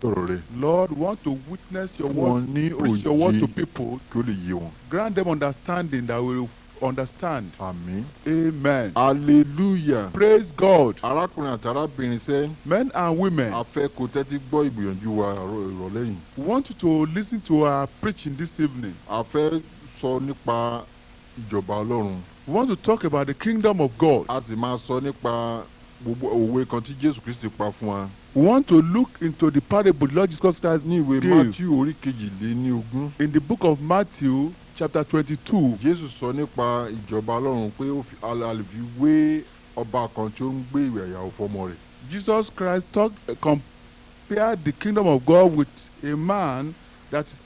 Ọ̀rọ̀ rẹ̀. Lord, we want to witness your Fún word, wọn ní preach your word òye to people. kí ó lè yé wọn. Grant them understanding that will understand. Àmín. Amen. Hallelujah. Praise God. Arákùnrin àti arábìnrin sẹ́. Men and women, A fẹ́ kó tẹ́tí gbọ́ ìgbìyànjú wa ìrọ̀lẹ́ yìí. We want you to listen to our preaching this evening. A fẹ́ sọ nípa ìjọba Ọlọ́run. We want to talk about the kingdom of God. A sì máa sọ nípa gbogbo òwe kan tí Jésù Kristi pa fún wa. We want to look into the parable Lord Jesus Christ Ní ìwé gave Mátíù orí 22. in the book of Matthew, chapter 22. Jésù sọ nípa ìjọba Ọlọ́run pé ó fi a lè fi wé ọba kan tí ó ń gbé ìyàwó fọ́mọ rẹ̀. Jesus Christ compared the kingdom of God with a man that is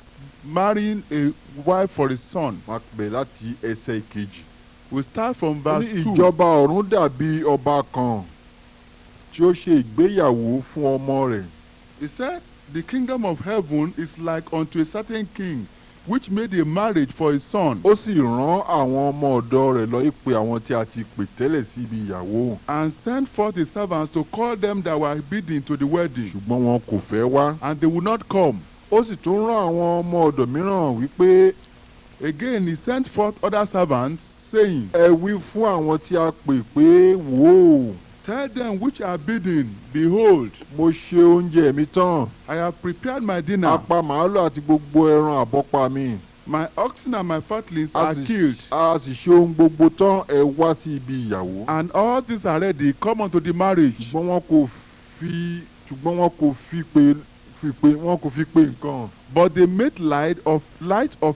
marrying a wife for his son. Máa bẹ̀rẹ̀ láti ẹsẹ̀ 2. We start from Ó verse ní 2. ìjọba ọ̀run dàbí ọba kan tí ó ṣe ìgbéyàwó fún ọmọ rẹ̀. He said, "The kingdom of heaven is like unto a certain king which made a marriage for his son." Ó sì rán àwọn ọmọ ọ̀dọ̀ rẹ̀ lọ ìpè àwọn tí a ti pè tẹ́lẹ̀ sí ibi ìyàwó. And sent forth his servants to call them that were bidden to the wedding. Ṣùgbọ́n wọn kò fẹ́ wá. And they would not come. Ó sì tún rán àwọn ọmọ ọ̀dọ̀ mìíràn wípé, Again he sent forth other servants, saying, "Ẹ wí fún àwọn tí a pè pé, wò ó, Tell them which are bidden, Behold, mo ṣe oúnjẹ mi tán. I have prepared my dinner. A pa màálù àti gbogbo ẹran àbọ́pa mi. My oxen and my fatlings A are killed, A sì ṣe ohun gbogbo tán, ẹ wá sí ibi ìyàwó." and all things are ready. Come unto the marriage. Ṣùgbọ́n wọn kò fi pé fi pé wọn kò fi pé nǹkan. But they made light of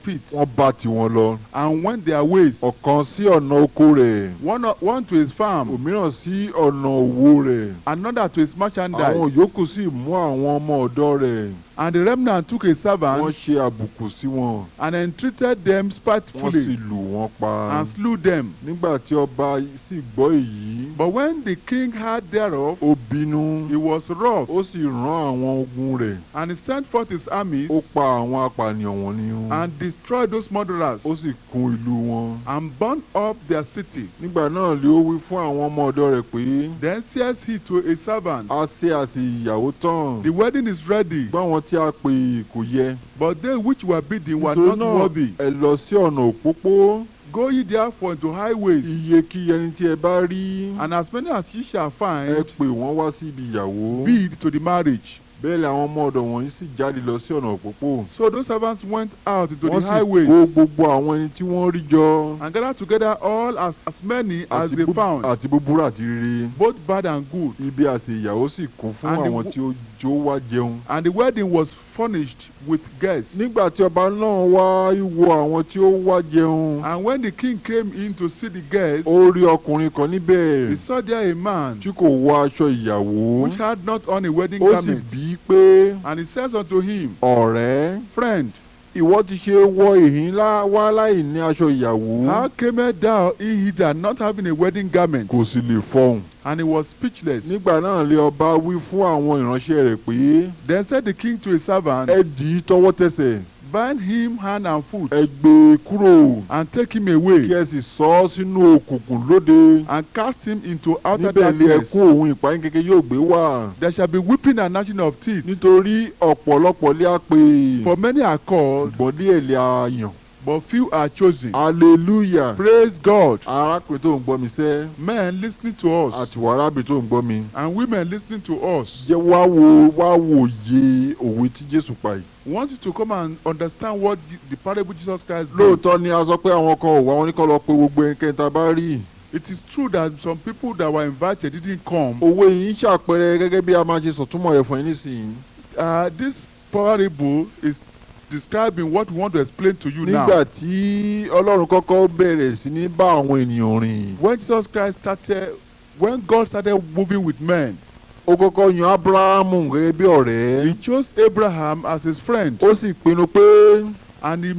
it, Wọ́n bá tiwọn lọ. and went their ways, Ọ̀kan sí ọ̀nà oko rẹ̀. one to his farm, Òmíràn sí ọ̀nà òwò rẹ̀. another to his merchandise. Àwọn yòókù sì mú àwọn ọmọ ọ̀dọ̀ rẹ̀. And the remnant took a servant Wọ́n ṣe àbùkù sí wọn. and entreated them Wọ́n sì spitefully, lù wọ́n pa. and slew them. Nígbà tí ọba sì gbọ́ èyí, But when the king heard thereof, ó bínú. he was wroth, Ó sì rán àwọn ogun rẹ̀. and he sent forth his armies, Ó pa àwọn apànìyàn wọ̀nyí. and destroyed those murderers, Ó sì kún ìlú wọn. and burned up their city. Nígbà náà lé ó wí fún àwọn ọmọ ọ̀dọ̀ rẹ̀ pé, Then says he to a servant, "A ṣe àsè ìyàwó tán. The wedding is ready, Ṣùgbọ́n àwọn tí a pè kò yẹ. but they which were bidden were Nítorí not náà, worthy. ẹ lọ sí ọ̀nà òpópó. Go ye therefore into highways, Iyekíye ẹni tí ẹ bá rí, and as many as ye shall ẹ find, pè wọ́n wá sí ibi ìyàwó." bid to the marriage. Bẹ́ẹ̀ ni àwọn ọmọ ọ̀dọ̀ wọ̀nyí sì jáde lọ sí ọ̀nà òpópó. So those servants went out into Wọ́n the sì highways kó gbogbo àwọn ẹni tí wọ́n rí jọ. and gathered together all as many as they found, Àti búburú àti rere. both bad and good. Ibi àsè ìyàwó sì kún fún àwọn tí ó jó wá jẹun. And the wedding was furnished with guests. Nígbà tí ọba náà wá wo àwọn tí ó wá jẹun, And when the king came in to see the guests, ó rí ọkùnrin kan níbẹ̀ he saw there a man tí kò wọ aṣọ ìyàwó. which had not on a wedding Ó sì garment. bí i pé, And he says unto him, "Ọ̀rẹ́, Friend, ìwọ ti ṣe wọ ìhín wá láì ní aṣọ ìyàwó?" how camest thou in hither not having a wedding garment? Kò sì lè fọhùn. And he was speechless. Nígbà náà lé ọba wí fún àwọn ìránṣẹ́ rẹ̀ pé, Then said the king to his servants, "Ẹ dì í tọwọ́ tẹsẹ̀. Bind him hand and foot, Ẹ gbé e kúrò, and take him away, kí ẹ sì sọ ọ́ sínú òkùnkùn lóde. and cast him into outer Níbẹ̀ lé darkness. ẹkún òun ìpayín kékeré yóò gbé wà." There shall be weeping and gnashing of teeth. Nítorí ọ̀pọ̀lọpọ̀ lé a pè, For many are called, ṣùgbọ́n díẹ̀ lé a yàn. but few are chosen. Hallelujah. Praise God. Arákùnrin tó ń gbọ́ mi sẹ́, Men listening to us àti ìwọ arábìnrin tó ń gbọ́ mi, and women listening to us, jẹ́ wá wo wá wòye òwe tí Jésù pa yìí. we want you to come and understand what the parable Jesus Christ gave. Lóòótọ́ ni a sọ pé àwọn kan ò wá, wọn ní kó lọ pé gbogbo ẹnikẹ́ni tá a bá rí. It is true that some people that were invited didn't come. Òwe yìí ń ṣàpẹẹrẹ gẹ́gẹ́ bí a máa ṣe sọ̀túnmọ̀ rẹ̀ fún yín nísìnyí. This parable is describing what we want to explain to you now. Nígbà tí Ọlọ́run kọ́kọ́ bẹ̀rẹ̀ sí ní bá àwọn ènìyàn rìn, When Jesus Christ started, when God started moving with men, ó kọ́kọ́ yan Ábúráhámù gẹ́gẹ́ bí ọ̀rẹ́. He chose Abraham as his friend, Ó sì pinnu pé and he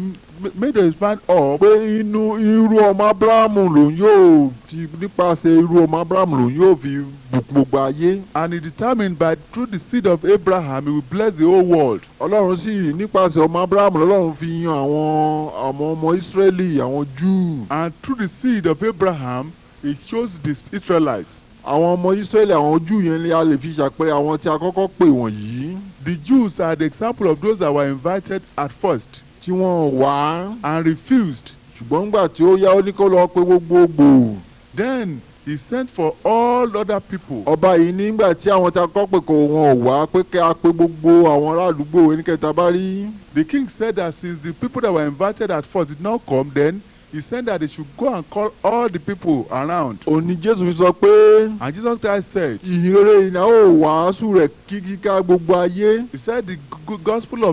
made his mind up pé inú irú ọmọ Ábúráhámù lòun yóò ti nípasẹ̀ irú ọmọ Ábúráhámù lòun yóò fi bùkún gbogbo ayé. And he determined by through the seed of Abraham he will bless the whole world. Ọlọ́run sì nípasẹ̀ ọmọ Ábúráhámù lọ́lọ́run fi yan àwọn ọmọ Ísírẹ́lì, àwọn Júù. And through the seed of Abraham, he chose the Israelites. Àwọn ọmọ Ísírẹ́lì, àwọn Júù yẹn ni a lè fi ṣàpẹẹrẹ àwọn tí a kọ́kọ́ pè wọ̀nyí. The Jews are the example of those that were invited at first tí wọ́n wá. and refused. Ṣùgbọ́n nígbà tí ó yá, ó ní kó lọ pe gbogbogbò. Then he sent for all other people. Ọba yìí, nígbà tí àwọn tí a kọ́kọ́ pè kò wọn ò wá, pé kí a pe gbogbo àwọn ará àdúgbò ẹnikẹ́ta bá rí. The king said that since the people that were invited at first did not come, then he said that they should go and call all the people around. Òní Jésù fi sọ pé And Jesus Christ said, ìhìnrere yìí ó wàásù rẹ̀ kíkíká gbogbo ayé. He said the gospel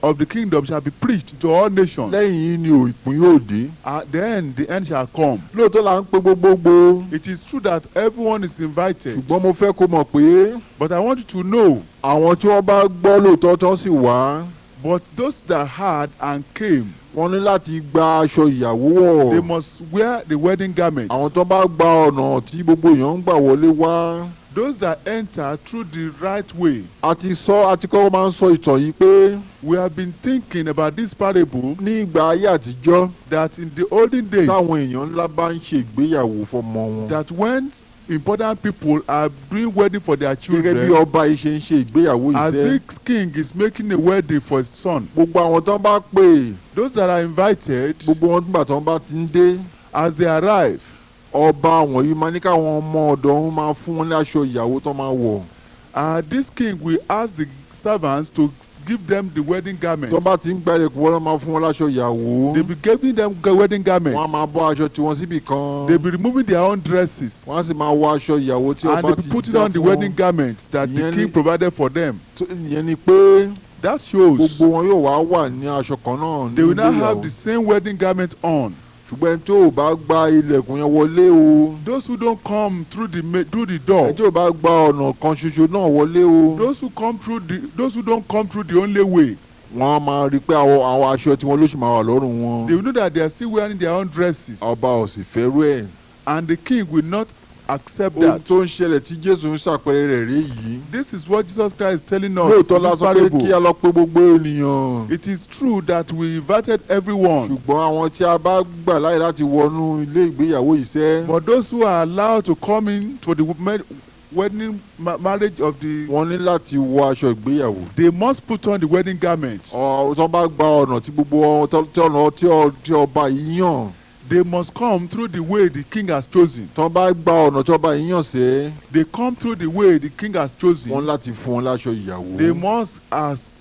of the kingdom shall be preached to all nations. Lẹ́yìn yìí ni òpin yóò dé. Then the end shall come. Lóòótọ́ là ń pe gbogbogbò. It is true that everyone is invited. Ṣùgbọ́n mo fẹ́ kó mọ̀ pé But I want you to know, àwọn tí wọ́n bá gbọ́ lóòótọ́ tán sì wá, but those that heard and came, wọ́n ní láti gba aṣọ ìyàwó wọ̀. they must wear the wedding garment. Àwọn tó bá gba ọ̀nà tí gbogbo èèyàn ń gbà wọlé wá. Those that enter through the right way. A ti sọ, a ti kọ́kọ́ máa ń sọ ìtàn yìí pé We have been thinking about this parable ní ìgbà ayé àtijọ́, that in the olden days, táwọn èèyàn ńlá bá ń ṣe ìgbéyàwó fọmọ wọn, that when important people are doing wedding for their gẹ́gẹ́ bí children, ọba yìí ṣe ń ṣe ìgbéyàwó as yìí sẹ́, this king is making a wedding for his son, gbogbo àwọn tó bá pè, those that are invited, gbogbo wọn nígbà tó bá ti ń dé, as they arrive, ọba wọ̀nyí máa ní káwọn ọmọ ọ̀dọ̀ òun máa fún wọn ní aṣọ ìyàwó tó máa wọ̀. This king will ask the servants to give them the wedding garment. Tó bá ti ń gba ilẹ̀kùn wọn, máa fún wọn láṣọ ìyàwó. They be giving them wedding garments. Wọ́n á máa bọ́ aṣọ tiwọn síbì kan. They be removing their own dresses. Wọ́n á sì máa wọ aṣọ ìyàwó tí And ọba they be ti putting dá on the fún wedding garments that the Ìyẹn king provided for them. Ìyẹn ni pé That shows gbogbo wọn yóò wá wà ní aṣọ kan náà they will nínú not have ìgbéyàwó. the same wedding garment on. Ṣùgbọ́n ẹni tó ò bá gba ilẹ̀kùn yẹn wọlé o, Those who don't come through the door, ẹni tó ò bá gba ọ̀nà kan ṣoṣo náà wọlé o, those who don't come through the only way, wọ́n á máa rí i pé àwọn aṣọ tiwọn ló sì máa wà lọ́rùn wọn. they will know that they are still wearing their own dresses, Ọba ò sì fẹ́rú ẹ̀. and the king will not accept Ohun that. tó ń ṣẹlẹ̀ tí Jésù ń ṣàpẹẹrẹ rẹ̀ rí yìí. This is what Jesus Christ is telling us Lóòótọ́ in la this sọ pé kí a parable. lọ pé gbogbo ènìyàn. It is true that we invited everyone, Ṣùgbọ́n àwọn tí a bá gbà láyè láti wọnú ilé ìgbéyàwó iṣẹ́, but those who are allowed to come in to the wedding marriage of the, wọ́n ní láti wọ aṣọ ìgbéyàwó. they must put on the wedding garment. Ọ̀ tó bá gba ọ̀nà tí gbogbo tí ọ̀nà tí ọba yìí yàn, They must come through the way the king has chosen. tó bá gba ọ̀nà tí ọba yìí yàn sẹ́, They come through the way the king has chosen. wọ́n láti fún wọn láṣọ ìyàwó.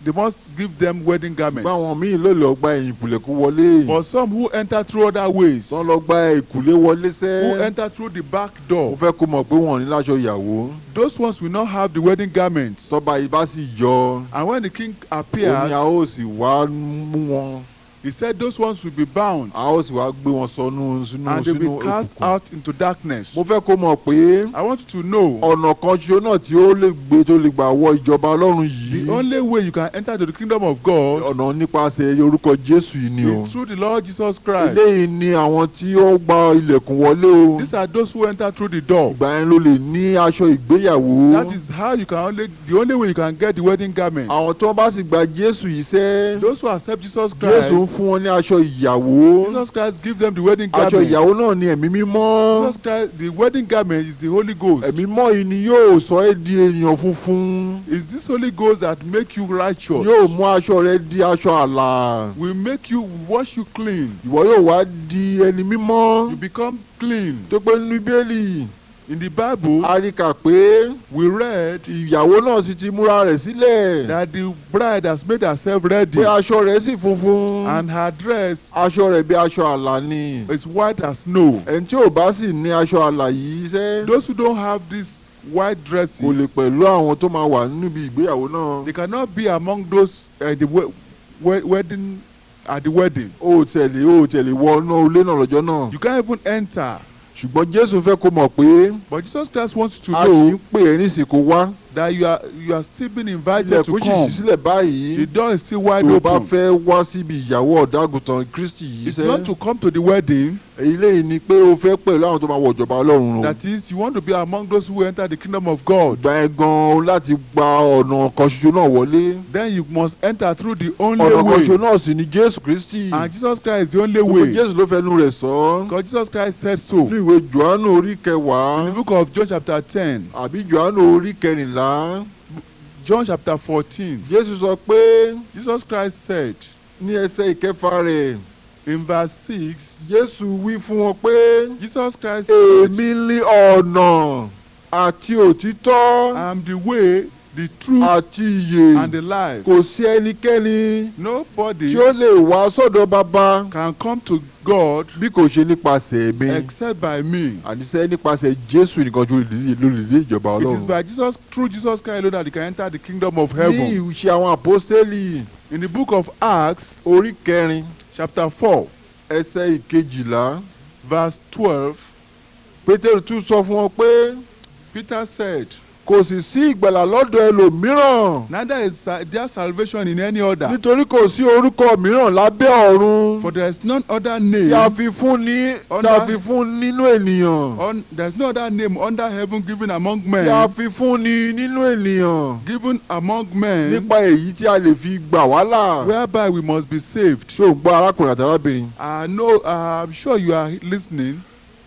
They must give them wedding garments. Ṣùgbọ́n àwọn míì ló lọ gba ẹ̀yìnkùlé kó wọlé. But some who enter through other ways, Tó lọ gba ìkùlé wọlé who sẹ́, enter through the back mo door, fẹ́ kó mọ̀ pé wọ́n ní láṣọ ìyàwó. those ones will not have the wedding garments. Tọ́ba yìí bá sì yọ, And when the king ó ní appears, a ó sì wá mú wọn. he said those ones will be bound A ó sì wá gbé wọn sọnù sínú and they sínú will be cast òkùnkùn. out into darkness. Mo fẹ́ kó mọ̀ pé I want you to know ọ̀nà kan ṣoṣo náà tí ó lè gbé tó lè gbà wọ ìjọba Ọlọ́run yìí, the only way you can enter to the kingdom of God ọ̀nà nípasẹ̀ orúkọ Jésù yìí ni o. is through the Lord Jesus Christ. Eléyìí ni àwọn tí ó gba ilẹ̀kùn wọlé o. These are those who enter through the door. Ìgbà yẹn ló lè ní aṣọ ìgbéyàwó. That is how you can only the only way you can get the wedding garment. Àwọn tó bá sì gba Jésù yìí sẹ́, Those who accept Jesus Jésù ń Christ, fún wọn ní aṣọ ìyàwó. Jesus Christ gives them the wedding Aṣọ garment. ìyàwó náà ni Ẹ̀mí Mímọ́. Jesus Christ, the wedding garment is the Holy Ghost. Ẹ̀mí Mímọ́ yìí ni yóò sọ ẹ́ di ènìyàn funfun. It's this Holy Ghost that make you righteous. Yóò mú aṣọ rẹ di aṣọ àlà. Will make you wash you clean. Ìwọ yóò wá di ẹni mímọ́. You become clean. Tó pé nínú Bíbélì, In the Bible, a rí kà pé we read ìyàwó náà sì ti múra rẹ̀ sílẹ̀, that the bride has made herself ready pé aṣọ rẹ̀ sì funfun. and her dress Aṣọ rẹ̀ bí aṣọ àlà ni. is white as snow. Ẹni tí ò bá sì ní aṣọ àlà yìí sẹ́, Those who don't have these white dresses, kò lè pẹ̀lú àwọn tó máa wà níbi ìgbéyàwó náà. they cannot be among those the wedding at the wedding. O ò tẹ̀lé wọ inú ilé náà lọ́jọ́ náà. You can't even enter. Ṣùgbọ́n Jésù fẹ́ kó mọ̀ pé But Jesus Christ wants you to a kì í know pè é nísìnyí kó wá. That you are still being invited to Ilẹ̀kùn sì ṣí come. sílẹ̀ báyìí. The door is still wide Tó o bá open. fẹ́ wá síbi ìyàwó ọ̀dọ́-àgùntàn Kristi yìí It's sẹ́. not to come to the wedding. Eléyìí ni pé o fẹ́ pẹ̀lú àwọn tó máa wọ ìjọba Ọlọ́run o. That is, you want to be among those who enter the kingdom of God. Ìgbà yẹn gan-an láti gba ọ̀nà kan ṣoṣo náà wọlé. Then you must enter through the only Ọ̀nà kan way. ṣoṣo náà sì ni Jésù Kristi. And Jesus Christ is the only Gbogbo way. Jésù ló fẹnu rẹ̀ sọ. Because Jesus Christ said so. Ní ìwé Jòhánù orí kẹwàá In the book of John chapter 10, àbí Jòhánù orí kẹrìnlá. John chapter 14, Jésù sọ pé Jesus Christ said ní ẹsẹ̀ ìkẹfà rẹ̀. in verse 6, Jésù wí fún wọn pé Jesus Christ said, èmi ni ọ̀nà àti òtítọ́ I am the way, the truth, àti ìyè. and the life. Kò sí ẹnikẹ́ni Nobody tí ó lè wá sọ́dọ̀ bàbá can come to God bí kò ṣe nípasẹ̀ mi. except by me. Àníṣe nípasẹ̀ Jésù nìkan tó ló lè dé ìjọba It is Ọlọ́run. by Jesus, through Jesus Christ alone, that you can enter the kingdom of Ní heaven. ìṣe àwọn àpọ́sítélì In the book of Acts, orí kẹrin chapter 4, ẹsẹ̀ ìkejìlá, verse 12, Pétérù tún sọ fún wọn pé Peter said, kò sì sí ìgbàlà lọ́dọ̀ ẹlòmíràn, "Neither is there salvation in any other, nítorí kò sí orúkọ mìíràn lábẹ́ ọ̀run for there is none other name, tí a fi fún ní tí a fi fún nínú ènìyàn there is no other name under heaven given among tí a men, fi fún ní nínú ènìyàn given among men, nípa èyí tí a lè fi gbà wá là." whereby we must be saved." Ṣé o gbọ́, arákùnrin àti arábìnrin? I know, I'm sure you are listening.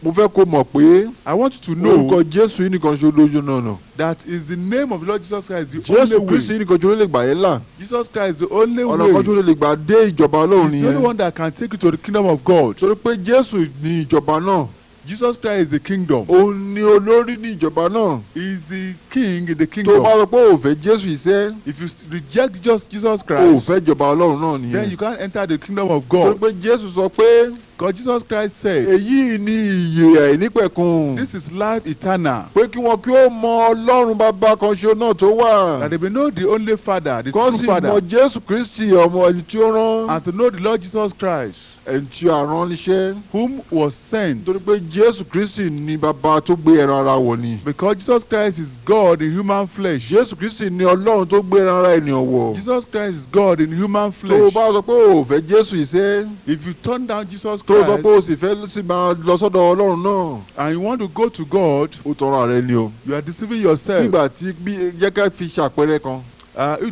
Mo fẹ́ kó mọ̀ pé I want you to know orúkọ Jésù yìí nìkan ṣoṣo lójú náà. that is the name of the Lord Jesus Christ the Jésù only Kristi way. yìí nìkan ṣoṣo ló lè gbà ẹ́ là. Jesus Christ is the only Ọ̀nà kan way. tó lè gbà dé ìjọba Ọlọ́run He's the only nìyẹn. one that can take you to the kingdom of God. Torí pé Jésù ní ìjọba náà. Jesus Christ is the kingdom. Òun ni olórí ní ìjọba náà. He is the king in the Tó o kingdom. bá sọ pé o ò fẹ́ Jésù iṣẹ́, If you reject just Jesus o ò Christ, fẹ́ ìjọba Ọlọ́run náà then nìyẹn. you can't enter the kingdom of Torí God. pé Jésù sọ pé Because Jesus Christ said, èyí ni ìyè àìnípẹ̀kun, "This is life eternal, pé kí wọn kí ó mọ Ọlọ́run bàbá kan ṣo náà tó wà, that they may know the only Father, the kó true sì mọ Father, Jésù Kristi ọmọ ẹni tí ó rán, and to know the Lord Jesus Christ, ẹni tí a rán níṣẹ́." whom was sent." Nítorí pé Jésù Kristi ni bàbá tó gbé ẹran ara wọ̀ ni. Because Jesus Christ is God in human flesh. Jésù Kristi ni Ọlọ́run tó gbé ẹran ara ènìyàn wọ̀. Jesus Christ is God in human Tó o flesh. bá sọ pé o ò fẹ́ Jésù iṣẹ́, If you turn down Jesus tó o sọ Christ pé o sì fẹ́ sì máa lọ sọ́dọ̀ Ọlọ́run náà, and you want to go to God, ó tọrọ rẹ ni o. you are deceiving yourself. Nígbà tí bí jẹ́ ká fi ṣàpẹẹrẹ kan,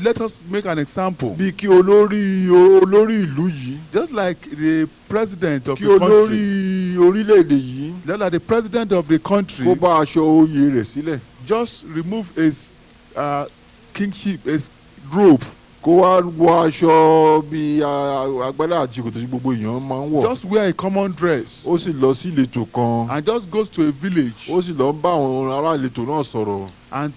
Let us make an example. bí kí olórí ìlú yìí, Just like the president of kí the country, olórí orílẹ̀-èdè yìí just like the president of the country, kó bá aṣọ oyè rẹ̀ sílẹ̀, just remove his kingship, his robe, kó wá wọ aṣọ bíi agbádá àti ṣòkòtò tí gbogbo èèyàn máa ń wọ̀, just wear a common dress, ó sì lọ sí ìletò kan, and just goes to a village ó sì lọ ń bá àwọn ará ìletò náà sọ̀rọ̀, and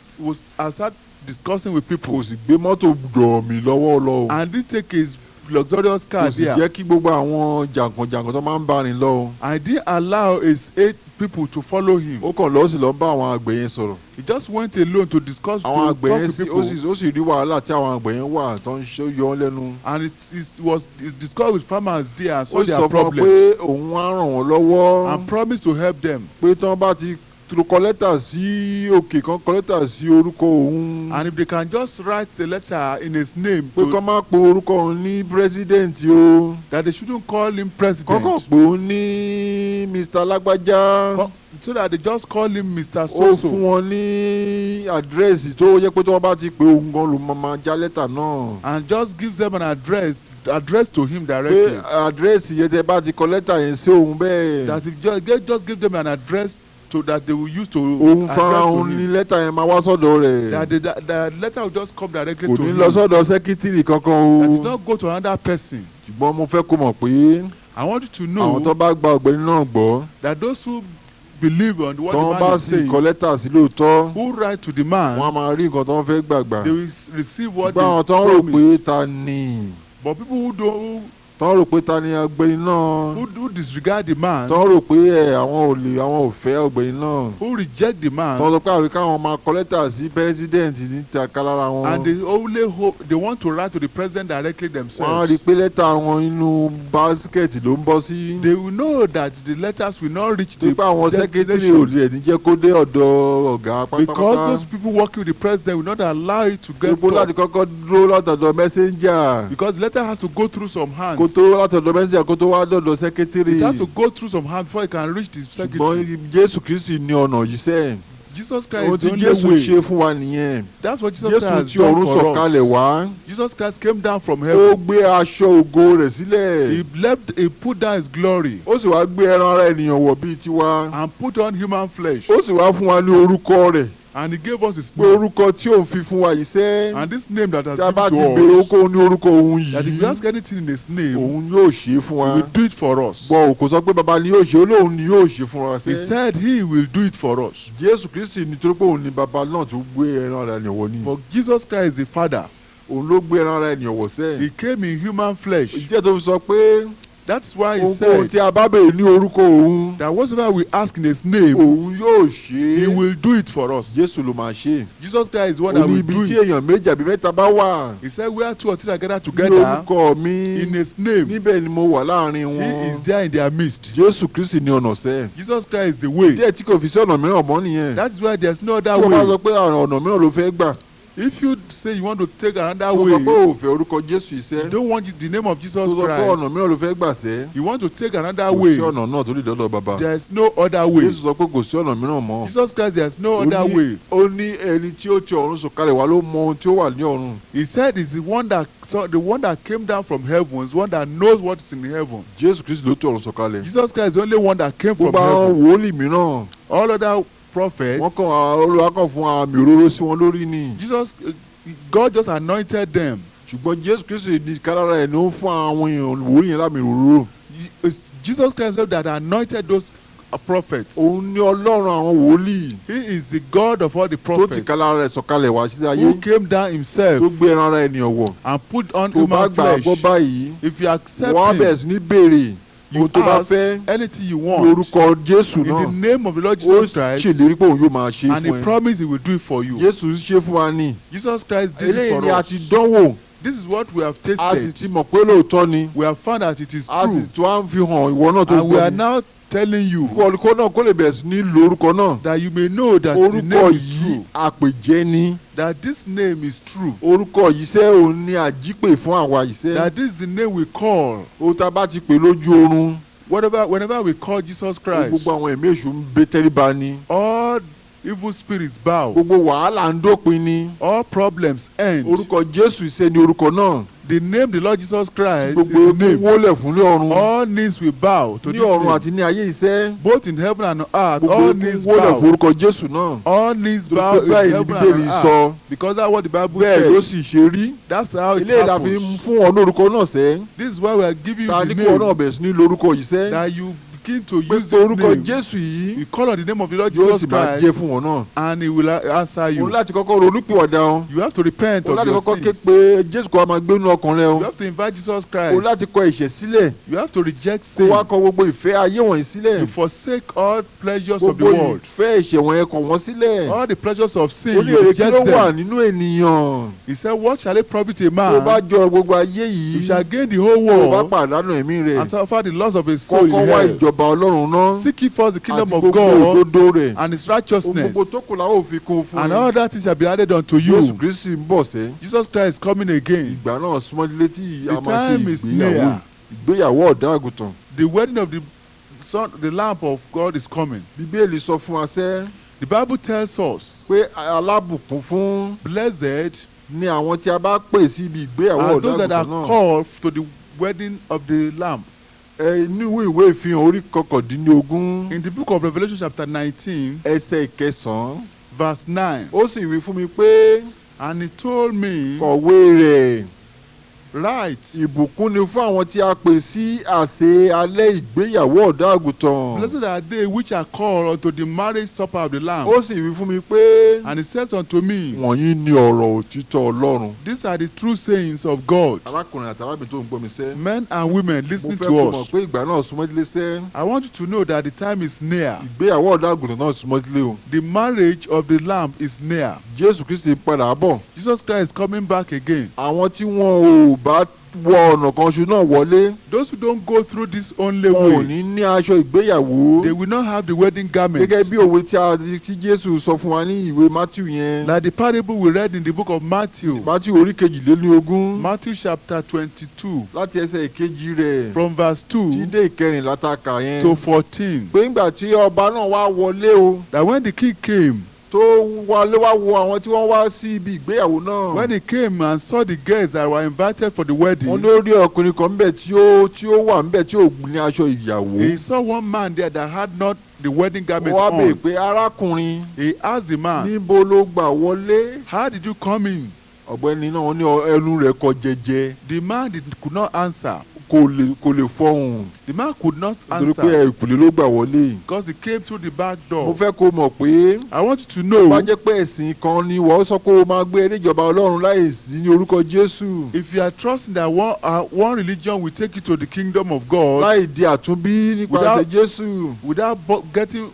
start discussing with people, kò sì gbé mọ́tò dọ̀ọ̀mì lọ́wọ́ lọ o, and didn't take his luxurious kò car sì there, jẹ́ kí gbogbo àwọn jàǹkànjàǹkàn tó máa ń bá rìn lọ o, and didn't allow his eight people to follow him. Ó kàn lọ, ó sì lọ bá àwọn àgbẹ̀ yẹn sọ̀rọ̀. He just went alone to discuss, Àwọn to àgbẹ̀ talk yẹn to sì ó people. sì ó sì rí wàhálà tí àwọn àgbẹ̀ yẹn wà tó ń ṣe ó yọ ọ́ lẹ́nu. And it discussed with farmers there and Ó saw sì their sọ fún wọn problem pé òun á ràn wọ́n lọ́wọ́, and promised to help them. pé tí wọ́n bá ti kọ lẹ́tà sí òkè kan, kọ lẹ́tà sí orúkọ òun, And if they can just write a letter in his name, pé to, kọ́ má pe orúkọ òun ní president o, that they shouldn't call him president, kọ́kọ́ pé òun ní Mr. Lágbájá. So that they just call him Mr. Ó fún So-so. wọn ní àdírẹ́sì tó yẹ pé tí wọ́n bá ti pè òun gan ló máa já lẹ́tà náà, And just gives them an address to him pé directly. àdírẹ́sì yẹn, tẹ́ bá ti kọ lẹ́tà yẹn sí òun bẹ́ẹ̀, That if just, they just give them an address to that they will use to òun fara address to òun ní him. lẹ́tà yẹn máa wá sọ́dọ̀ rẹ̀. That the letter will just come directly Kò to ní him. lọ sọ́dọ̀ secretary kankan o. That it not go to another person. Ṣùgbọ́n mo fẹ́ kó mọ̀ pé I want you to àwọn know tó bá gba ọ̀gbẹ́ni náà gbọ́, that those who believe on what tó the bá man is sì saying, kọ lẹ́tà sí lóòótọ́, who write to the man, wọ́n á máa rí nǹkan tó ń fẹ́ gbàgbà. they will receive what Ṣùgbọ́n àwọn they tó ń rò promise. pé ta ni, But people who don't, who Tán rò pé ta ni ọ̀gbẹ́ni náà. Who disregard the man, Tán rò pé ẹ àwọn ò lè àwọn ò fẹ́ ọ̀gbẹ́ni náà. Who reject the man, Tán sọ pé àfi káwọn máa kọ lẹ́tà sí president ní tàkà lára wọn. And they only hope they want to write to the president directly Wọ́n á themselves. rí i pé lẹ́tà wọn inú basket ló ń bọ́ sí. They will know that the letters will not reach the Tó pé àwọn secretary ò destination lè ní jẹ́ kó dé ọ̀dọ̀ ọ̀gá because pátápátá. Those people working with the president will not allow it to get Gbogbo láti up kọ́kọ́ dúró látọ̀dọ̀ messenger. Because the letter has to go through some hands. Kó tó látọ̀dọ̀ messenger kó tó wá dọ̀dọ̀ secretary. It has to go through some hands before it can reach the secretary. Ṣùgbọ́n Jésù Kristi ní ọ̀nà yìí sẹ́ẹ̀. Jesus Christ Ohun is the tí only Jésù way. ṣe fún wa nìyẹn. That's what Jesus Jésù Christ has tí done ọ̀run for us. sọ̀kalẹ̀ wá. Jesus Christ came down from Ó heaven. gbé aṣọ ògo rẹ̀ sílẹ̀. He put down his glory Ó sì wá gbé ẹran ara ènìyàn wọ̀ bíi tiwa. And put on human flesh. Ó sì wá fún wa ní orúkọ rẹ̀. And he gave us his Pé name. orúkọ tí òun fi fún wa yìí sẹ́. And this name that has Tí a bá given ti to béèrè us, ohunkóhun ní orúkọ òun that if yìí, you ask anything in his name, òun yóò ṣe é fún wa. He will do it for us. Gbọ́ kò sọ pé baba ni yóò ṣe, ó lóun ni yóò ṣe fún wa He sẹ́. said he will do it for us. Jésù Kristi nítorí pé òun ni baba náà tó gbé ẹran ara ènìyàn wọ̀ ni. For Jesus Christ is the Father. Òun ló gbé ẹran ara ènìyàn wọ̀ sẹ́. He came in human flesh. Ìdí ẹ̀ tó fi sọ pé That's why he ohunkóhun said tí a bá béèrè ní orúkọ òun, that whatsoever we ask in his name, òun yóò ṣe he é. will do it for us. Jésù ló máa ṣe é. Jesus Christ is the one Ó that ní will ibi do tí it. èèyàn méjì àbí mẹ́ta bá wà He said, where two or three are gathered ní together orúkọ mi, in his name, níbẹ̀ ni mo wà láàrin he wọn. is there in their midst. Jésù Kristi ní ọ̀nà sẹ́. Jesus Christ is the way. Díẹ̀ tí kò fi sí ọ̀nà mìíràn mọ́ nìyẹn. That is why there's no other Tí o bá sọ way. pé ọ̀nà mìíràn ló fẹ́ gbà, If you say you want to take another tó sọ pé way, ò fẹ́ orúkọ Jésù iṣẹ́, you don't want the name of Jesus tó sọ pé Christ, ọ̀nà mìíràn ló fẹ́ gbà sẹ́, you want to take another kò way, sí ọ̀nà náà tó lè dọ́dọ̀ bàbá. there is no other way. Jésù sọ pé kò sí ọ̀nà mìíràn mọ́. Jesus Christ, there is no Ó other way. Ó ní ẹni tí ó ti ọ̀run sọ̀kalẹ̀ wá ló mọ ohun tí ó wà ní ọ̀run. He said it's the one that came down from heaven is one that knows what is in heaven. Jésù Kristi ló ti ọ̀run sọ̀kalẹ̀. Jesus Christ is the only one that came from Gbogbo àwọn heaven. wòlíì mìíràn, All other prophets, wọ́n kàn Olúwa kàn fún àmì òróró sí wọn lórí ni. God just anointed them. Ṣùgbọ́n Jésù Kristi ní kálára ẹ̀ ló ń fún àwọn èèyàn wòlíì yẹn lámì òróró. It's Jesus Christ himself that anointed those prophets. Òun ní Ọlọ́run àwọn wòlíì He is the God of all the tó ti prophets kálára ẹ̀ sọ̀kalẹ̀ wá sí ayé, who came down himself tó gbé ẹran ara ènìyàn wọ̀. And put on Tó bá human gbà á gbọ́ flesh. báyìí, If you accept wọ́n á him, bẹ̀rẹ̀ sí ní béèrè you ohun tó bá ask fẹ́ anything you ní want orúkọ Jésù in náà. the name of the Lord Ó Jesus Christ, ṣèlérí pé òun yóò máa ṣe é and fún he ẹ. promised he will do it for you. Jésù ṣe fún wa ni. Jesus Christ did it Eléyìí for ni a us. ti dánwò. This is what we have A sì tasted. ti mọ̀ pé lóòótọ́ ni. We have found that it is A sì true. tún á fi hàn ìwọ náà tó And we gbọ́ are mi. now telling you Kó olùkọ́ náà kó lè bẹ̀rẹ̀ sí ní lo orúkọ náà. That you may know that the Orúkọ name is yìí true. àpèjẹ ni. That this name is true. Orúkọ yìí sẹ́ òun ni àjípè fún àwa yìí sẹ́. That this is the name we call. Ohun tá a bá ti pè lójú oorun, Whenever we call Jesus Christ, gbogbo àwọn ẹ̀mí èṣù ń bẹ tẹríba ni. All evil spirits bow. Gbogbo wàhálà ń dópin ni. All problems end. Orúkọ Jésù ṣe ni orúkọ náà. The name the Lord Jesus Christ is Gbogbo the name. wólẹ̀ fún ní ọ̀run. All knees will bow to Ní this ọ̀run name. àti ní ayé iṣẹ́. Both in heaven and on earth, Gbogbo all knees wólẹ̀ bow. fún orúkọ Jésù náà. All knees Torí bow pé in bẹ́ẹ̀ ni heaven and Bíbélì on sọ. earth. Because that's what the Bible Bẹ́ẹ̀ ló says. sì ṣe rí. That's how it Eléyìí la fi ń happens. fún ọ ní orúkọ náà sẹ́. This is why we are giving Ta you ní the kí ọ náà name. bẹ̀rẹ̀ sí ní lórúkọ yìí sẹ́. That you begin to Pé use this orúkọ name. Jésù yìí You call on the name of the Lord yóò Jesus sì máa jẹ́ Christ fún wọn náà. and he will answer you. Òun láti kọ́kọ́ ronúpìwàdà o. You have to repent Òun of láti your kọ́kọ́ ké sins. pe Jésù kó wá máa gbé inú ọkàn rẹ o. You have to invite Jesus Òun Christ. láti kọ ẹ̀ṣẹ̀ sílẹ̀. You have to reject Kó wá sin. kọ gbogbo ìfẹ́ ayé wọ̀nyí sílẹ̀. You forsake all pleasures of the Gbogbo world. ìfẹ́ ẹ̀ṣẹ̀ wọ̀nyẹn kọ̀ wọ́n sílẹ̀. All the pleasures of sin, Ó ní you èrè kí reject ló wà them. nínú ènìyàn? He said, "What shall it profit a Tó bá man? jọ gbogbo ayé He yìí, shall gain the whole tó bá world pàdánù ẹ̀mí rẹ̀. And suffer the loss of his soul in Kọ́kọ́ wá hell." ìjọba Ọlọ́run náà. Seek ye first the kingdom Àti of gbogbo God òdodo rẹ̀. and his righteousness, Ohun gbogbo tó kù la ó fi kún fún and ẹ. all that shall be added unto Jésù you. Kristi ń bọ̀ sẹ́. Jesus Christ is coming again. Ìgbà náà súnmọ́ létí a The máa ṣe time is ìgbéyàwó. near. Ìgbéyàwó ọ̀dọ́ àgùntàn. The wedding of the Son, the Lamb of God is coming. Bíbélì sọ fún wa sẹ́ The Bible tells us, pé alábùkún fún blessed ni àwọn tí a bá pè sí ibi ìgbéyàwó are ọ̀dọ́ those that àgùntàn are náà. called to the wedding of the Lamb. Ẹ inú ìwé ìfihàn orí 19, In the book of Revelation, chapter 19, ẹsẹ̀ ìkẹsàn-án. verse 9, Ó sì wí fún mi pé and he told me, kọ̀wé rẹ̀. Right. Ìbùkún ni fún àwọn tí a pè sí àsè alẹ́ ìgbéyàwó ọ̀dọ́ àgùntàn. Blessed are they which are called unto the marriage supper of the Lamb. Ó sì wí fún mi pé And he says unto me, wọ̀nyí ni ọ̀rọ̀ òtítọ́ Ọlọ́run. These are the true sayings of God. Arákùnrin àti arábìnrin tó ń gbọ́ mi sẹ́. Men and women Mo listening fẹ́ to kó mọ̀ us. pé ìgbà náà súnmọ́ etílé sẹ́. I want you to know that the time is near. Ìgbéyàwó ọ̀dọ́ àgùntàn náà súnmọ́ etílé o. The marriage of the Lamb is near. Jésù Kristi ń padà bọ̀. Jesus Christ is coming back again. Àwọn tí wọn ò bá wọ ọ̀nà kan ṣoṣo náà wọlé, Those who don't go through this only wọn ò way, ní ní aṣọ ìgbéyàwó. they will not have the wedding garment. Gẹ́gẹ́ bí òwe tí a tí Jésù sọ fún wa ní ìwé Matthew yẹn. Like the parable we read in the book of Matthew, Matthew orí 22. Matthew chapter 22, Láti ẹsẹ̀ ìkejì rẹ̀ from verse tí 2 dé ìkẹrìnlá tá a kà yẹn. to 14. Pé ńgbà tí ọba náà wá wọlé o, That when the king came, tó wọlé wá wo àwọn tí wọ́n wá sí ibi ìgbéyàwó náà. when he came and saw the guests that were invited for the wedding, Wọ́n ló rí ọkùnrin kan ńbẹ̀ tí ó wà ńbẹ̀ tí ò ní aṣọ ìyàwó. He saw one man there that had not the wedding garment Wọ́n wá béèrè on. pé, arákùnrin, He asked the man, níbo ló gbà wọlé? "How did you come in?" Ọ̀gbẹ́ni náà, wọ́n ní ẹnu rẹ̀ kọ jẹjẹ. The man could not answer. Kò lè fọhùn. The man could not Nítorí pé answer ẹ̀kùlé ló gbà wọlé. because he came through the back Mo door. fẹ́ kó mọ̀ pé I want you to know, bá jẹ́ pé ẹ̀sìn kan ni wọ́n sọ pé o máa gbé eré ìjọba Ọlọ́run láì sí ní orúkọ Jésù, if you are trusting that one religion will take you to the kingdom of God láì di àtúnbí nípasẹ̀ Jésù,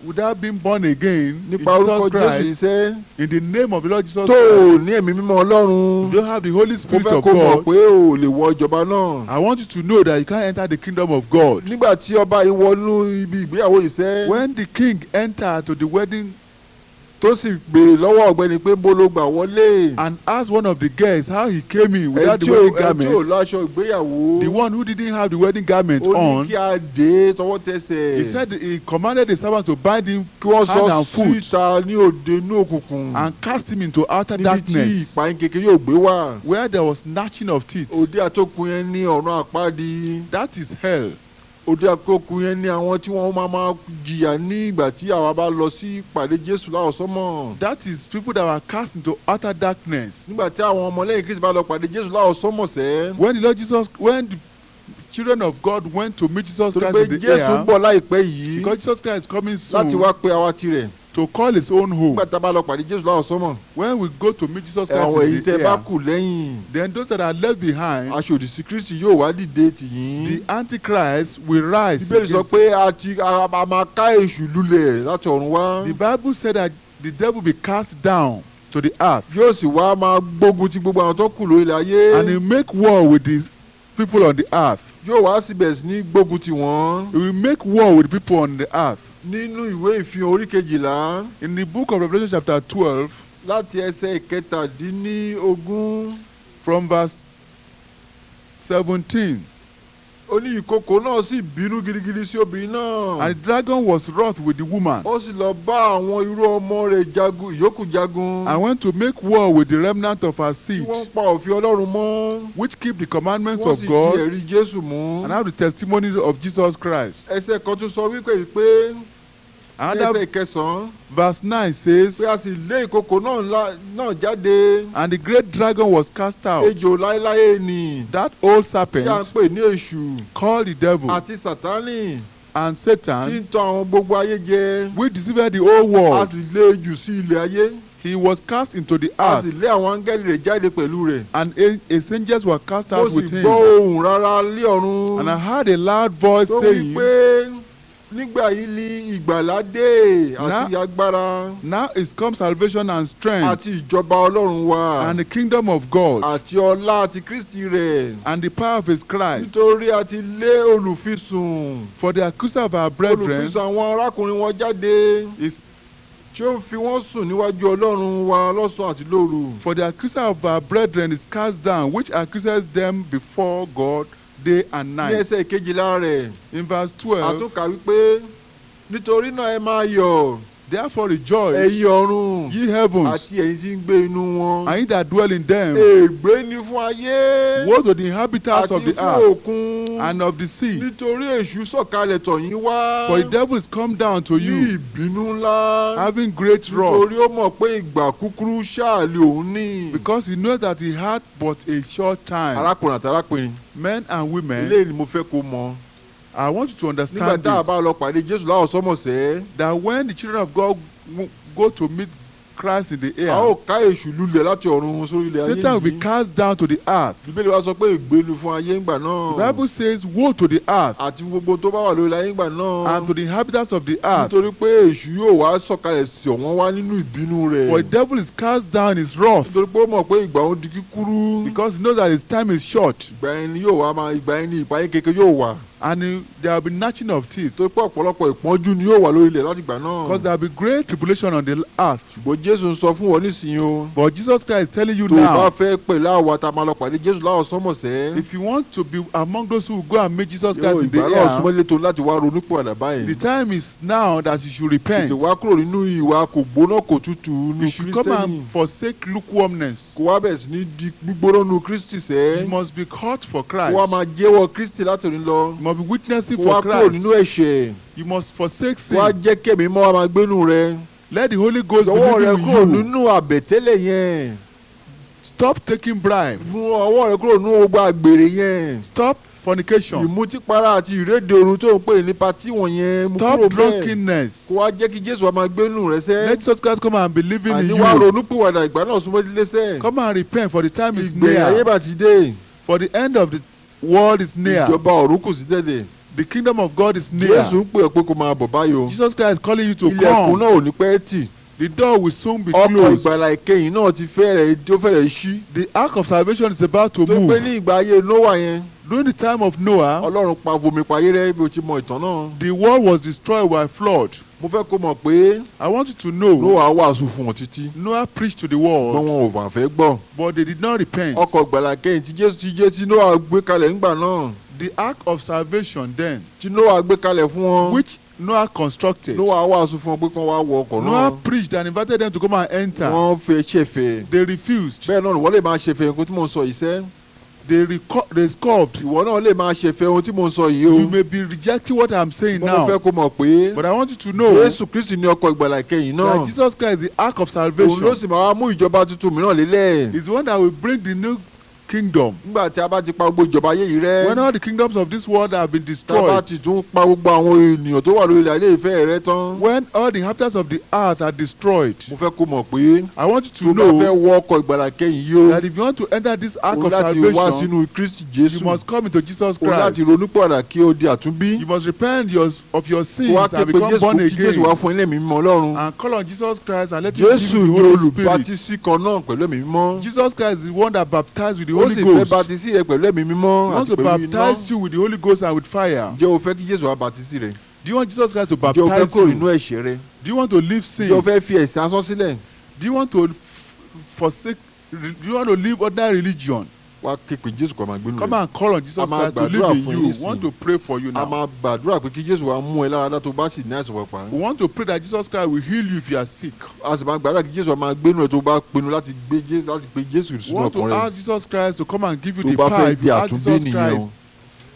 without being born again in nípa orúkọ Jesus Jésù Christ, iṣẹ́, in the name of the Lord Jesus tó o Christ, ní ẹ̀mí mímọ́ Ọlọ́run, you don't have the Holy mo Spirit fẹ́ of kó mọ̀ God. pé o ò lè wọ ìjọba náà. I want you to know that you can't enter the kingdom of God. Nígbà tí ọba yìí wọnú ibi ìgbéyàwó iṣẹ́, When the king entered to the wedding tó sì béèrè lọ́wọ́ ọ̀gbẹ́ni pé bó ló gbà wọlé, and asked one of the guests how he came in without the ẹni tí ò wedding ẹni tí ò garment, láṣọ ìgbéyàwó, the one who didn't have the wedding garment ó ní on, kí a dé tọwọ́ tẹsẹ̀, he said he commanded the servants to bind him kí wọ́n hand sọ and foot síta ní òde inú òkùnkùn, and cast him into outer níbi tí darkness ìpayín kékeré yóò gbé wà. where there was gnashing of teeth. Òde àtòkùn yẹn ní ọ̀run àpáàdì. That is hell. Òde àtòkùn yẹn ní àwọn tí wọ́n máa máa jìyà ní ìgbà tí àwa bá lọ sí ìpàdé Jésù láwọsánmọ̀. That is people that were cast into utter darkness. Nígbà tí àwọn ọmọlẹ́yìn Kristi bá lọ pàdé Jésù láwọsánmọ̀ sẹ́. When the Lord Jesus, when the children of God went to meet Jesus Torí Christ pé in the Jésù ń air, bọ̀ láìpẹ́ yìí because Jesus Christ is coming láti soon wá pe àwa tirẹ̀. To call his own home. Nígbà tá a bá lọ pàdé Jésù láwọsánmọ̀, When we go to meet Jesus Christ àwọn èyí in the tẹ́ bá air, kù lẹ́yìn, then those that are left behind, aṣòdì sí Kristi yóò wá dìde tì yín. The Antichrist will rise Bíbélì sọ against. pé a máa ká èṣù lulẹ̀ láti ọ̀run wá. The Bible said that the devil will be cast down to the earth Yóò sì wá máa gbógun ti gbogbo àwọn tó kù lórí ilẹ̀ ayé. And he make war with the people on the earth. Yóò wá síbẹ̀ sí ní gbógun ti wọ́n. He will make war with the people on the earth. Nínú ìwé Ìfihàn orí 12, In the book of Revelation chapter 12, láti ẹsẹ̀ 17, from verse 17, ó ní ìkookò náà sì bínú gidigidi sí obìnrin náà. And the dragon was wroth with the woman Ó sì lọ bá àwọn irú ọmọ rẹ̀ jagun ìyókù jagun, and went to make war with the remnant of her tí seed, wọ́n ń pa òfin Ọlọ́run mọ́, which keep the commandments wọ́n of sì di God ẹ̀rí Jésù mú. and have the testimony of Jesus Christ. Ẹsẹ̀ kan tún sọ wípé pé Another ẹsẹ̀ 9, verse 9 says, pé a sì lé ìkookò náà jáde, And the great dragon was cast out, ejò láéláé nì, that old tí a ń serpent pè ní èṣù called the devil àti Sátánì, and tí Satan, ń tan àwọn gbogbo ayé jẹ. Which deceived the whole A world. sì lé e jù sí ilẹ̀ ayé. He was cast into the A earth, sì lé àwọn áńgẹ́lì rẹ̀ jáde pẹ̀lú rẹ̀. And his angels were cast Mo out sì with him. gbọ́ ohùn rárá lé ọ̀run And I heard a loud voice tó wí saying, pé nígbà yìí ni ìgbàlà dé àti agbára Now is come salvation and strength àti ìjọba Ọlọ́run wa and the kingdom of God àti ọlá àti Kristi rẹ̀, and the power of his Christ. Nítorí a ti lé olùfisùn For the accuser of our brethren olùfisùn àwọn arákùnrin wọn jáde, is tí ó ń fi wọ́n sùn níwájú Ọlọ́run wa lọ́sàn-án àti lóru. For the accuser of our brethren is cast down, which accuses them before God day and Ní night. ẹsẹ̀ 12 rẹ̀, In verse 12, a tún kà wípé nítorí náà ẹ máa yọ̀, Therefore rejoice, Ẹ̀yin ọ̀run ye heavens, àti ẹ̀yin tí ń gbé inú wọn. and ye that dwell in them. Ègbé ni fún ayé Woe to the inhabitants of àti the fún earth òkun, and of the sea, nítorí èṣù sọ̀kalẹ̀ tọ̀ yín wá for the devil is come down to ní you, ìbínú ńlá, having great wrath, nítorí ó mọ̀ pé ìgbà kúkúrú ṣáà ni òun ní. because he knows that he had but a short time. Arákùnrin àti arákùnrin, Men and women, eléyìí ni mo fẹ́ kó mọ̀. I want you to Nígbà understand tá a this, bá lọ pàdé Jésù láwọsánmọ̀ sẹ́, that when the children of God go to meet Christ in the a ó air, ká èṣù lulẹ̀ láti ọ̀run sórí ilẹ̀ ayé Satan will be yìí. cast down to the earth. Bíbélì wa sọ pé ègbé ni fún ayé ńgbà náà The Bible says, "Woe to the earth àti gbogbo tó bá wà lórí ayé ńgbà náà, and to the inhabitants of the earth, nítorí pé èṣù yóò wá sọ̀kalẹ̀ sí wọ́n wá nínú ìbínú rẹ̀, for the devil is cast down his wrath, nítorí pé ó mọ̀ pé ìgbà òun di kíkúrú. because he knows that his time is short, Ìgbà yẹn ni yóò wá máa, ìgbà yẹn ni ìpayín keke yóò wà, and there will be gnashing of teeth, nítorí pé ọ̀pọ̀lọpọ̀ ìpọ́njú ni yóò wà lórí ilẹ̀ láti ìgbà náà. because there will be great tribulation on the earth." Ṣùgbọ́n Jésù ń sọ fún wọn nísìnyí o, But Jesus Christ is telling you tó o bá now, fẹ́ pẹ̀lú àwa tá a máa lọ pàdé Jésù láwọsánmọ̀ sẹ́, if you want to be among those who will go and meet Jesus yóò Christ in the ìgbà náà air, súnmọ́ létò láti wá ronúpìwàdà báyìí. the time is now that you should repent. Tètè wá kúrò nínú ìwà kò gbóná kò tútù nínú You should come Kristẹni, and forsake lukewarmness. kó wá bẹ̀rẹ̀ sí ní di gbígbóná nínú Kristi sẹ́, You must be caught for kó Christ. wá máa jẹ́wọ́ Kristi láti òní lọ, You must be witnessing kó wá for kúrò Christ. nínú ẹ̀ṣẹ̀, You must forsake kó wá sin. jẹ́ kẹ́mi mọ́ wá máa gbénú rẹ. Let the Holy Ghost be Yọwọ́ rẹ living kúrò in you. nínú àbẹ̀tẹ́lẹ̀ yẹn. Stop taking bribe. Mú ọwọ́ rẹ kúrò nínú gbogbo àgbèrè yẹn. Stop fornication. Ìmutípara àti ìréde òru tó ń pè ní party wọ̀nyẹn, mú Stop kúrò bẹ́ẹ̀. drunkenness. Kó wá jẹ́ kí Jésù wá máa gbénú rẹ sẹ́. Let Jesus Christ come and be living Àní in wá you. ronúpìwàdà, ìgbà náà súnmọ́ ilé sẹ́. Come and repent, for the time is Ìgbẹ̀yìn ayé near. bá ti dé. For the end of the world is near. Ìjọba ọ̀run kù sí dẹ̀dẹ̀. The kingdom of God is near. Jésù ń pè ọ́ pé kó máa bọ̀ báyìí o. Jesus Christ is calling you to Ilẹ̀kùn come. náà ò ní pẹ́ tì. The door will soon be Ọkọ̀ closed. ìgbàlà ìkẹyìn náà ti fẹ́rẹ̀ tó fẹ́rẹ̀ ṣí. The ark of salvation is about to Tó pé move. ní ìgbà ayé Nóà yẹn, During the time of Noah, Ọlọ́run pa fomi payé rẹ́, bí o ti mọ ìtàn náà. the world was destroyed by flood. Mo fẹ́ kó mọ̀ pé I want you to know Nóà wàásù fún wọn títí, Noah preached to the ṣùgbọ́n world, wọn ò mà fẹ́ gbọ́. but they did not repent. Ọkọ̀ ìgbàlà ìkẹyìn tí Jésù ti jẹ́ tí Nóà gbé kalẹ̀ ńgbà náà, The ark of salvation then, tí Nóà gbé kalẹ̀ fún wọn, which Noah constructed, Nóà wàásù fún wọn pé kán wá wọ ọkọ̀ náà. Noah preached and invited them to come and enter. Wọ́n fẹ́ ṣẹ̀fẹ̀. They refused. Bẹ́ẹ̀ náà wọ́n lè máa ṣẹ̀fẹ̀ nǹkan tí mò ń sọ yìí sẹ́. They scoffed. Ìwọ náà lè máa ṣẹ̀fẹ̀ ohun tí mò ń sọ yìí o. You may be rejecting what I'm saying Mo fẹ́ now, kó mọ̀ pé but I want you to know Jésù Kristi ní ọkọ̀ ìgbàlà ìkẹyìn náà. that Jesus Christ is the ark of Òun ló salvation. sì máa wá mú ìjọba tuntun mìíràn lélẹ̀. Is the one that will bring the new kingdom. Nígbà tí a bá ti pa gbogbo ìjọba ayé yìí rẹ́, When all the kingdoms of this world have been tá a bá destroyed, ti tún pa gbogbo àwọn ènìyàn tó wà lórí ilẹ̀ ayé ìfẹ́ rẹ tán, when all the inhabitants of the earth are destroyed, mo fẹ́ kó mọ̀ pé I want you tó to bá fẹ́ know wọ ọkọ̀ ìgbàlà kẹyìn yìí o, that if you want to enter this ark o of láti wá salvation, sínú Kristi you Jésù. must come into Jesus O láti Christ. ronúpìwàdà kí o di àtúnbí. You must repent of your Kó sins wá and ké pe become Jésù born kí Jésù again. wá fún ilé mímọ́ Ọlọ́run. And call on Jesus Christ and let him give Jésù you the ní Holy Spirit. olùbátísí kan náà pẹ̀lú ẹ̀mí mímọ́. Jesus Christ is the one that baptized with the Ó Holy sì fẹ́ Ghost. bátísí rẹ pẹ̀lú ẹ̀mí mímọ́ He wants àti to pẹ̀lú iná. baptize you with the Holy Ghost and with fire. Ǹjẹ́ o fẹ́ kí Jésù wá bátísí rẹ? Do you want Jesus Christ to Ǹjẹ́ o fẹ́ baptize kúrò nínú you? ẹ̀ṣẹ̀ rẹ? Do you want to leave Ǹjẹ́ o sin? fẹ́ fi ẹ̀sìn asán sílẹ̀? Do you want to forsake? Do you want to leave ordinary religion? Wá ké pe Jésù kó máa gbénú Come rẹ. and call on Jesus A máa Christ to live gbàdúrà in fún you. yín We want nísìnyí. to pray for you A now. máa gbàdúrà pé kí Jésù wá mú ẹ lára dá tó bá sì ní àìsàn pàpà. We want to pray that Jesus Christ will heal you if you are sick. A sì máa gbàdúrà kí Jésù wá máa gbénú rẹ tó bá pinnu láti gbé Jésù, láti pe Jésù We sínú want to ọkàn rẹ. ask Jesus Christ to come and give you Tó the bá power fẹ́ if di you ask àtúnbí Jesus nìyẹn Christ o.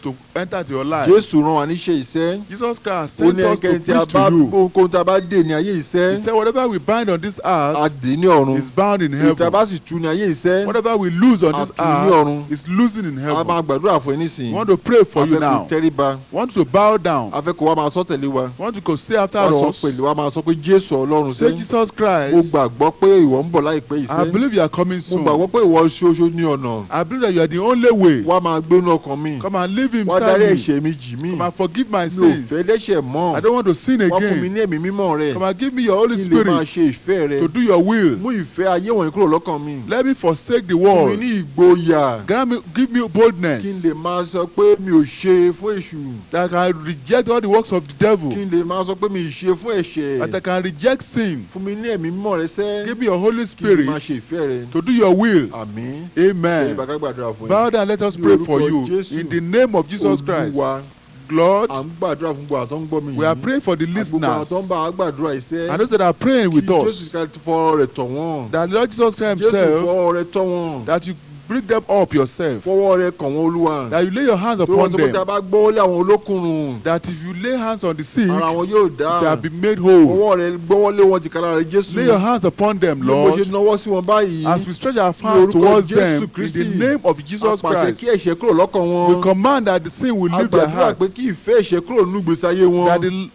to enter to your life. Jésù rán wa níṣẹ́ iṣẹ́. Jesus Christ Ó sent ní us to ẹnikẹ́ni tí a preach bá to you. ohunkóhun tí a bá dè ní ayé iṣẹ́, He said, whatever we bind on this a earth dè ní ọ̀run. is bound in Èyí tí a heaven. bá sì tú ní ayé iṣẹ́, Whatever we loose on a this tú ní earth ọ̀run. is losing in A heaven. máa gbàdúrà fún ẹ We nísìnyí. want to pray for A you fẹ́ kó now. tẹríba. We want to bow down. A fẹ́ kó wá máa sọ tẹ̀lé wa. We want to go say after Wá sọ us. pẹ̀lú wa, máa sọ pé Jésù Ọlọ́run Say, sẹ́. Jesus Mo Christ, gbàgbọ́ pé ìwọ ń bọ̀ láìpẹ́ I yìí sẹ́. believe you are coming Mo soon. gbàgbọ́ pé ìwọ ṣoṣo ní ọ̀nà. I believe that you are the only way. Wá máa gbénú ọkàn mi. Come and live Wá inside dárí me. ẹ̀ṣẹ̀ mi jì mí. Come and forgive my Mi ò sins. fẹ́ lẹ́ṣẹ̀ mọ́. I don't want to sin Wá fún mi again. ní ẹ̀mí mímọ́ rẹ. Come and give me your Holy Kí n lè máa Spirit ṣe ìfẹ́ rẹ. to do your will. Mú ìfẹ́ ayé wọ̀nyí kúrò lọ́kàn mi. Let me forsake the Fún mi world. ní ìgboyà. Grant me, give me boldness Kí n lè máa sọ pé mi ò ṣe fún èṣù. that I can reject all the works of the devil. Kí n lè máa sọ pé mi ì ṣe fún ẹ̀ṣẹ̀. That I can reject sin. Fún mi ní ẹ̀mí mímọ́ rẹ sẹ́. Give me your Holy Kí n lè máa Spirit ṣe ìfẹ́ rẹ. to do your will. Àmín. Amen. Ṣé ìbáká gbàdúrà fún Bow down, let us Ní pray for orúkọ you. Jésù. In the name of Jesus Christ. Olúwa. Lord, À ń gbàdúrà fún gbogbo àwọn tó ń gbọ́ mi we are yìí. Praying for the Àti gbogbo àwọn listeners tó ń bá wa gbàdúrà iṣẹ́. And those that are praying with Kí Jésù us. Kristi fọwọ́ rẹ̀ tọ̀ wọ́n. That Lord Jesus Christ Jésù himself, fọwọ́ rẹ̀ tọ̀ wọ́n. That you bring them up yourself. Fọwọ́ rẹ̀ kàn wọ́n, Olúwa. That you lay your hands Torí wọ́n upon sọ pé tí a them. bá gbọ́wọ́ lé àwọn olókùnrùn, That if you lay hands on the sick, ara wọn yóò dá. They shall be made whole. Fọwọ́ rẹ̀ gbọ́wọ́ lé wọn tìkára rẹ̀, Jésù. Lay your hands upon them, Bí mo ṣe Lord. nawọ́ sí wọn báyìí, As we stretch our ní hands orúkọ towards Jésù them, in Kristi, the name of Jesus a pàṣẹ Christ, kí ẹ̀ṣẹ̀ kúrò lọ́kàn wọn. We command that the sin will A leave their gbàdúrà hearts. Pé kí ìfẹ́ ẹ̀ṣẹ̀ kúrò nínú ìgbésí ayé wọn.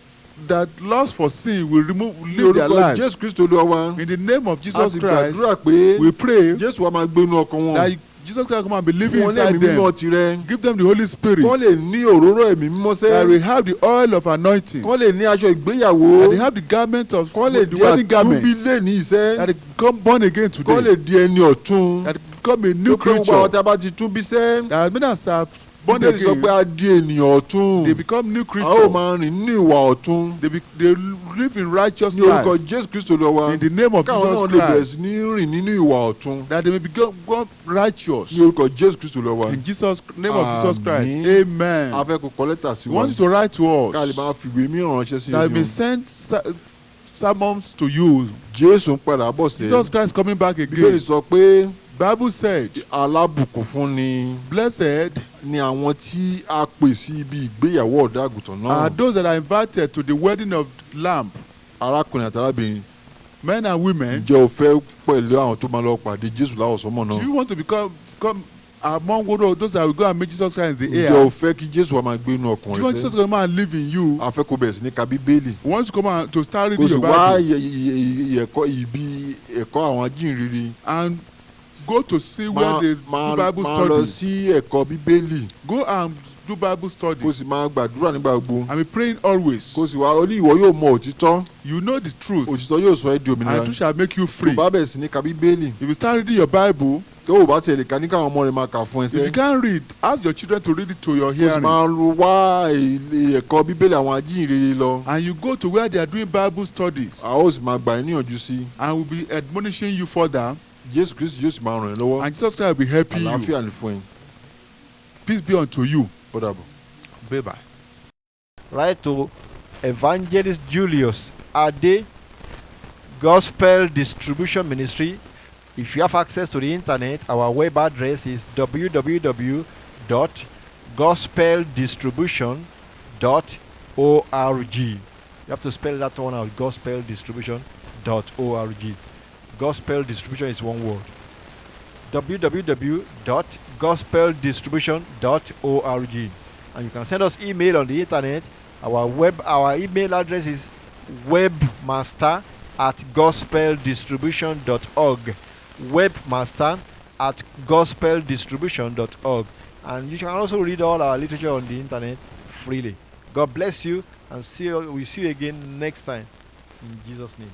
That lust for sin will remove, Ní leave their orúkọ lives. Jésù Kristi Olúwa wa. In the name of A Jesus sì Christ, gbàdúrà pé we pray Jésù wa máa gbénú ọkàn wọn. That Jesus Christ come and be living Fún wọn ní inside ẹ̀mí mímọ́ them. tirẹ̀. Give them the Holy Spirit. Kán lè ní òróró ẹ̀mí mímọ́ sẹ́. That we have the oil of anointing. Kán lè ní aṣọ ìgbéyàwó. That they have the garment of Kán lè the di wedding garment. àtúnbí lónìí sẹ́. That they become born again Kán today. Lè di ẹni ọ̀tun. That they become a new Tó pé gbogbo creature. àwọn tí a bá ti tún bí sẹ́. That as many as are born Bíbélì sọ again, pé a di ènìyàn ọ̀tun. They become new A ó creatures. Máa rìn nínú ìwà ọ̀tun. They live in righteous Ní orúkọ life. Jésù Kristi Olúwa wa. In the name of Káwọn náà Jesus lè bẹ̀rẹ̀ Christ. Sí ní rìn nínú ìwà ọ̀tun. That they may become righteous. Ní orúkọ Jésù Kristi Olúwa wa. In Jesus name of Jesus Christ. Àmín. Amen. A fẹ́ kó kọ lẹ́tà sí We wa. want you to write to us. Ká lè máa fìwé mìíràn ránṣẹ́ sí That we may yín. Send sermons to you. Jésù ń padà bọ̀ sẹ́. Jesus Christ coming back Bíbélì again. Sọ pé Bible said, alábùkún fún ni blessed ni àwọn tí a pè sí ibi ìgbéyàwó ọ̀dọ́ àgùntàn náà. Are those that are invited to the wedding of Lamb. Arákùnrin àti arábìnrin, Men and women. Ǹjẹ́ o fẹ́ pẹ̀lú àwọn tó máa lọ pàdé Jésù láwọsánmọ̀ Do náà? you want to become among one of those that will go and meet Jesus Christ in the Ǹjẹ́ air? O fẹ́ kí Jésù wa máa gbé inú ọkàn Do you want rẹ Jesus sẹ́? to come and live in you? A fẹ́ kó bẹ̀rẹ̀ sí ní ka Bíbélì. We want you to come and to start Kó reading sì your wá Bible ẹ̀kọ́ ibi ẹ̀kọ́ àwọn ajíhìnrere. And go to see where they do Bible Máa lọ study. Sí ẹ̀kọ́ Bíbélì. Go and do Bible study. Kó sì máa gbàdúrà nígbà gbogbo. And be praying always. Kó sì wá ó ní ìwọ yóò mọ òtítọ́. You know the truth. Òtítọ́ yóò sọ ẹ́ di òmìnira. And truth shall make you Tó free. bá bẹ̀rẹ̀ sí ní ka Bíbélì. If you start reading your Bible, Tó o bá tiẹ̀ lè ka ní káwọn ọmọ rẹ̀ máa kà fún if you ẹsẹ̀. Can't read, ask your children to read it to your Kó sì hearing. Máa wá ilé ẹ̀kọ́ Bíbélì àwọn ajíhìnrere lọ. And you go to where they are doing Bible studies. A ó sì máa gbà ẹ́ níyànjú sí. And will be admonishing you further. Jésù Kristi yóò sì máa ràn ẹ́ lọ́wọ́. And Jesus Christ will be helping you. Àlàáfíà ni fún ẹ. Peace be unto you. Ó dàbọ̀. Bye bye. Write to Evangelist Julius Ade, Gospel Distribution Ministry. If you have access to the internet, our web address is www.gospeldistribution.org. You have to spell that one out, gospeldistribution.org. Gospel distribution is one word. www.gospeldistribution.org. And you can send us email on the internet. Our email address is webmaster@gospeldistribution.org. webmaster@gospeldistribution.org. And you can also read all our literature on the internet freely. God bless you, and see you, we see you again next time. In Jesus' name.